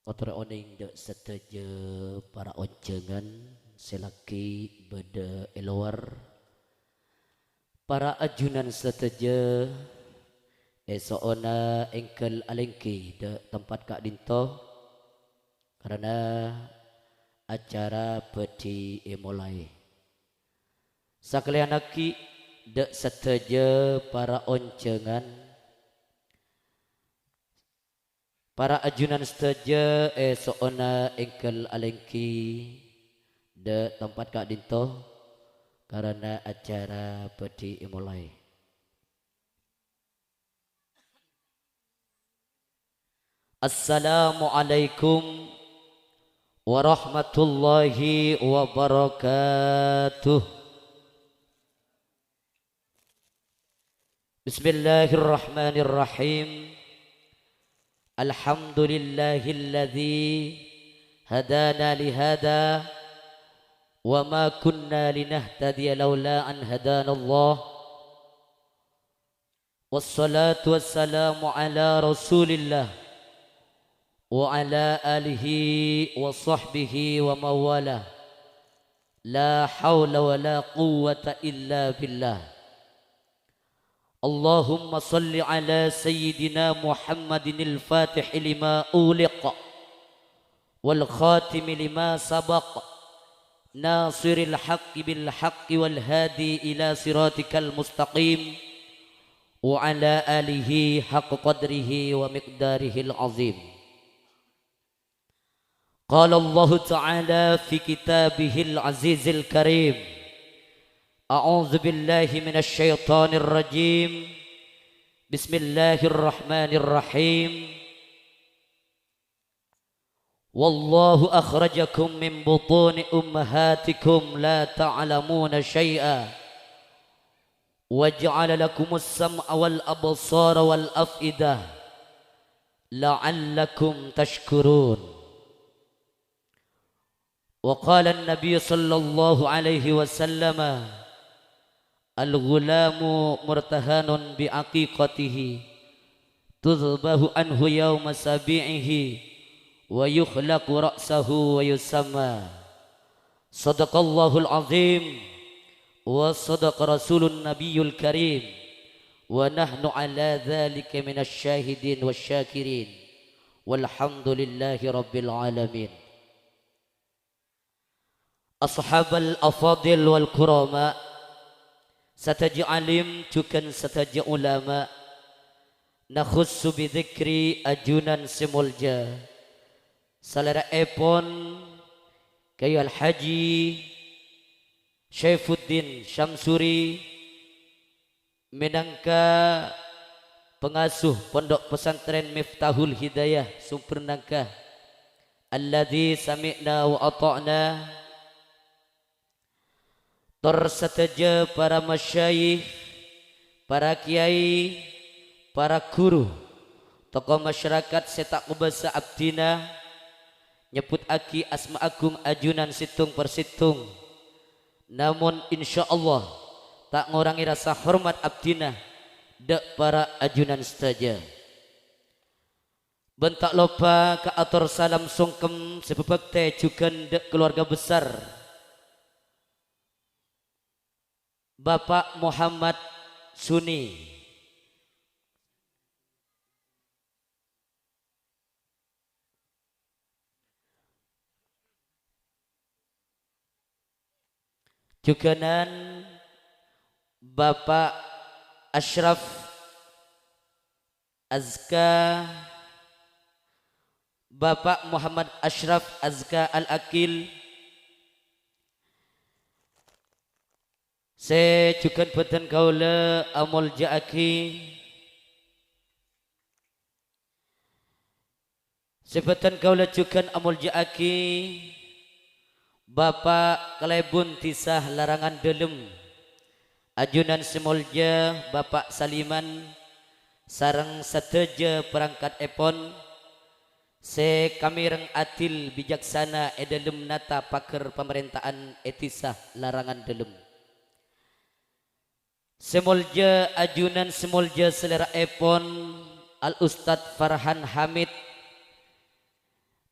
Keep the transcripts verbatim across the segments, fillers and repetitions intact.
Ngator onèng dâ' sadhâjâ para onjhângan sè lakè bâdâ è lowar. Para ajunan sadhâjâ, èso'ona èngghâl alèngghi dâ' tempat ka'dinto, karana acara bhâdhi èmolaè. Sakalèyan aghi' dâ' sadhâjâ para onjhângan, para ajunan sadhâjâ èso'ona èngghâl alèngghi dâ' tempat ka'dinto, karana acara bhâdhi èmolaè. Assalamualaikum warahmatullahi wabarakatuh. Bismillahirrahmanirrahim. Alhamdulillahilladzi hadana li hadza wa ma kunna linahtadiya laula an hadanallah. Wassalatu wassalamu ala Rasulillah wa ala alihi wa sahbihi wa mawalah. La haula wa la quwwata illa billah. Allahumma salli ala Sayyidina Muhammadinil Fatihi lima uliq wal khatimi lima sabaq, nasiril haqqi bil haqqi wal hadi ila siratikal mustaqim, wa ala alihi haqqa qadrihi wa miqdarihil azim. Qala Allahu ta'ala fi kitabihil azizil karim. A'udzu billahi minasy syaithanir rajim. Bismillahirrahmanirrahim. Wallahu akhrajakum min butuni ummahatikum la ta'lamuna syai'a. Wa ja'ala lakumus sam'a wal absara wal af'idah. La'allakum tashkurun. Wa qala an-Nabi sallallahu alaihi wasallam, "Al-ghulamu murtahanun bi aqiqatihi, tudhbahu anhu yauma sabi'ihi, wa yukhlaqu ra'sahu wa yusamma." Sadaqallahul azim, wa sadaqa rasulun nabiyul karim, wa nahnu ala dzalika minasy syahidin wasy syakirin. Walhamdulillahi rabbil alamin. Ashabal afadil wal kurama, sadhâjâ alim jhughân sadhâjâ ulama, nakhussu bi dzikri ajunan sè molja, salèra'èpon Kyai Al Haji Syaifuddin Syamsuri, mènangka pangasuh Pondok Pesantren Miftahul Hidayah Sumber Nangka, alladzi sami'na wa ata'na, tor sadhâjâ para masyayikh, para kèyaè, para ghuru, tokoh masyarakat sè ta' kobâsa abdhina, nyebbhuttaghi asma agung ajunan sèttong per sèttong. Namong, insyaallah, ta' ngorangè rasa hormat abdhina dâ' para ajunan sadhâjâ. Bân ta' loppa kaator salam songkem sè bhâbhâktè jhughân dâ' kalowarga besar Bapak Muhammad Suni. Jhughânan Bapak Asyraf Azka, Bapak Muhammad Asyraf Azka Al-Aqil, sè jhughân bhâdhân kaulâ amolja'aghi. Sè bhâdhân kaulâ jhughân amolja'aghi Bapak Kalèbun Dhisa Larangan Dâlem, ajunan sè molja Bapak Saliman, sareng sadhâjâ parangkatèpon sè kamèreng adil bijaksana è dâlem nata paghâr pamarènta'an è Dhisa Larangan Dâlem. Sè molja ajunan sè molja salèra'èpon Al Ustadz Farhan Hamid,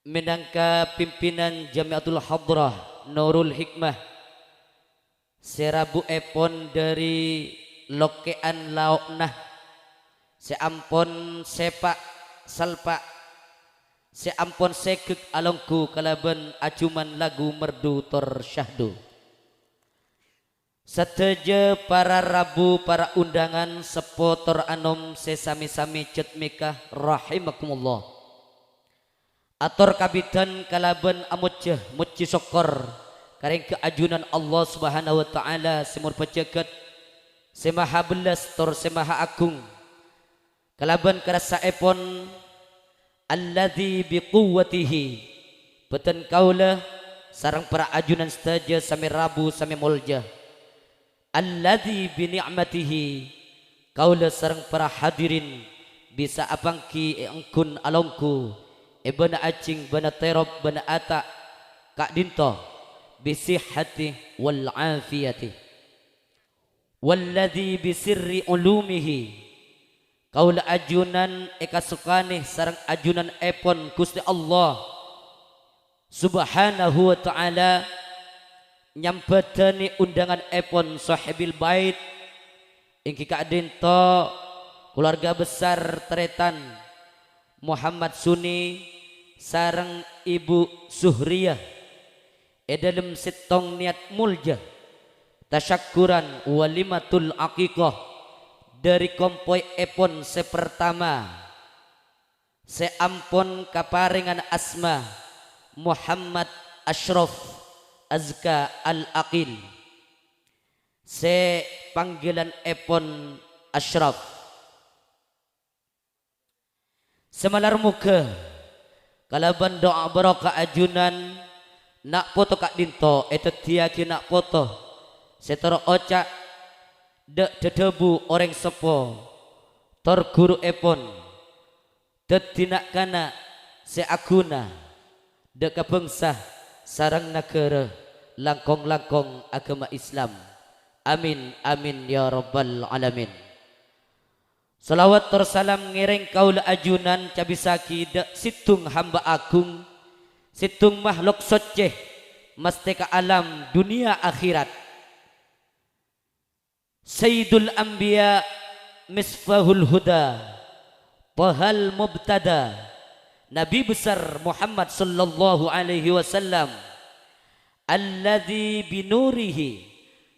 mènangka pimpinan Jami'atul Hadrah Nurul Hikmah, sè rabuèpon dhâri lokè'an lao'na, sè ampon sèpa' salpa', sè ampon sèghek alongghu kalabân ajuman lagu merdu tor syahdu. Sadhâjâ para rabu, para undangan, seppo tor anom sè sami-sami jhât mèka rahimakumullah. Ator kabidhân kalabân amojjhâ, mojjhi sokkor ka rèngghâ ajunan Allah Subhanahu wa Ta'ala sè morba jhâghât, sè maha bellas tor sè maha agung. Kalabân karassa'èpon, alladzi bi quwwatihi, bhâdhân kaulâ sareng para ajunan sadhâjâ samè rabu samè molja. Alladzi bi ni'matihi, kaulâ sareng para hadirin bisa apangghi èongghu alongghu, è bâna ajing, bâna tèrop, bâna ata', ka'dinto, bi sihhati wal afiyati. Walladzi bi sirri ulumihi, kaulâ ajunan èkasokanè sareng ajunanèpon Ghustè Allah Subhanahu wa Ta'ala, nyambhâdhânè undanganèpon Sohibil Bait, èngghi ka'dinto kalowarga besar tarètan Muhammad Suni sareng Ibu Zuhriyah. È dhâlem sèttong niyat molja, tasyakkuran walimatul aqiqah dhâri kompoyèpon sè partama, sè ampon kaparèngana asma Muhammad Asyraf Azka Al-Aqil, sè panggilanèpon Asyraf. Sè malar moghâ kalabân du'a barokah ajunan na' poto ka'dinto èdhâddhiyâghi na' poto sè terro oca' dâ' dhâdhâbu orèng seppo tor ghuruèpon, dhâddhi na'-kana' sè aghuna dâ' ka bhângsa sareng naghârâ, langkong-langkong aghâma Islam. Amin, amin, ya rabbal alamin. Shalawat tor salam ngèrèng kaulâ ajunan cabissaghi dâ' sèddhung hamba agung, sèddhung makhluk soccè, mastè ka alam dhunnya akhèrat. Sayyidul Anbiya, Misbahul Huda, Tohal Mubtada, Nabi Besar Muhammad sallallahu alaihi wasallam, alladzi binurihi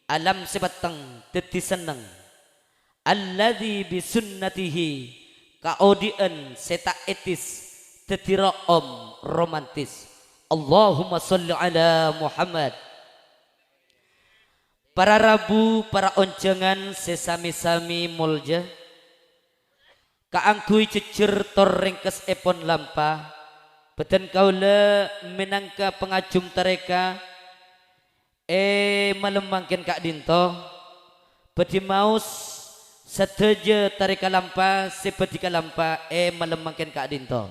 alam sè petteng dhâddhi senneng, alladzi bisunnatihi kaodi'ân sè ta' etis dhâddhi ro'om romantis. Allahumma sholli ala Muhammad. Para rabu, para onjhângan sè sami-sami molja, kaangghuy jhejjher tor rèngkessèpon lampa, bhâdhân kaulâ mènangka pangajhum tarèka è malem mangkèn ka'dinto, bhâdhi maos sadhâjâ tarèka lampa sè bhâdhi kalampa è malem mangkèn ka'dinto.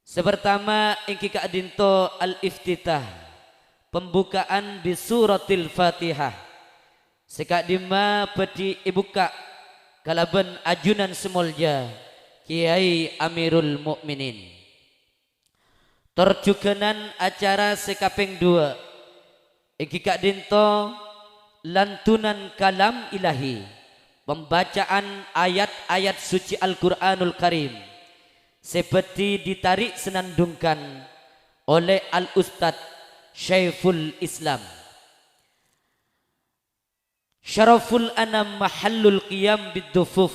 Sè partama èngghi ka'dinto al-iftitah, pembukaan bi suratil Fatihah. Sè ka'dimma bhâdhi èbukka' kalabân ajunan sè molja Kèyaè Amirul Mukminin. Tor jhughânan acara sè kapèng duwâ', èngghi ka'dinto lantunan kalam ilahi, pembacaan ayat-ayat suci Al-Qur'anul Karim, sè bhâdhi ditarik senandungkan oleh Al-Ustadz Syaiful Islam. Syaraful Anam Mahallul Qiyam Bid-Dufuf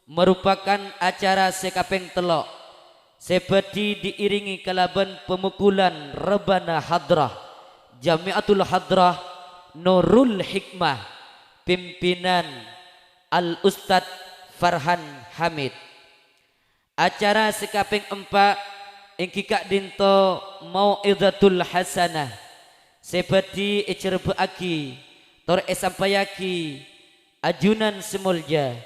merupakan acara sè kapèng tello', sè bhâdhi diiringi kalabân pemukulan rebana hadrah, Jami'atul Hadrah Nurul Hikmah, pimpinan Al-Ustadz Farhan Hamid. Acara sè kapèng empa' èngghi ka'dinto Mau'izatul Hasanah, sè bhâdhi ècerbâ'âghi tor èsampayaghi ajunan sè molja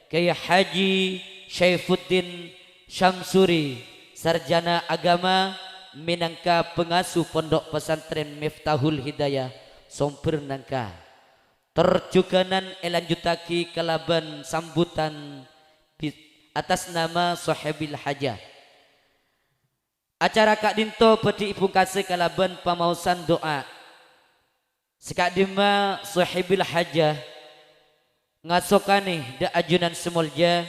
Kèyaè Haji Syaifuddin Syamsuri, sarjana agama, mènangka pangasuh Pondok Pesantren Miftahul Hidayah, Sombher nangka. Tor jhughânan èlanjuttaghi kalabân sambutan bi-, atas nama Sohibil Hajah. Acara ka'dhinto bhâdhi èbhungkasè kalabân pamaosan du'a. Saka'dimma sohibil hajah ngasokanè dâ' ajunan sè molja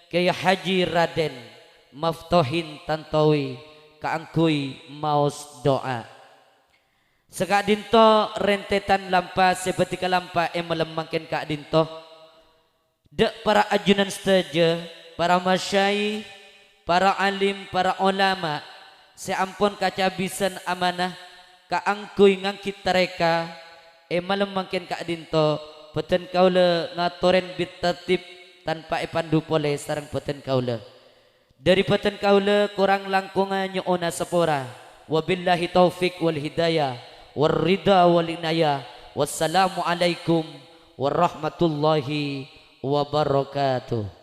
Kyai Haji Raden Maftohin Tantowi kaangghuy maos du'a. Saka'dhinto rentetan lampa sè bhâdhi kalampa è malem mangkèn ka'dhinto. Dâ' para ajunan sadhâjâ, para masyayikh, para alim, para olama sè ampon kacabisân amanah kaangghuy nganggit tarèka è malem mangkèn ka'dhinto, bhâdhân kaulâ ngatorè bit tartib tanpa èpandu polè sareng bhâdhân kaulâ. Dâri bhâdhân kaulâ korang langkongnga nyo'ona sapora. Wabillahi taufik wal hidayah, war ridha wal inayah. Wassalamualaikum warahmatullahi wabarakatuh.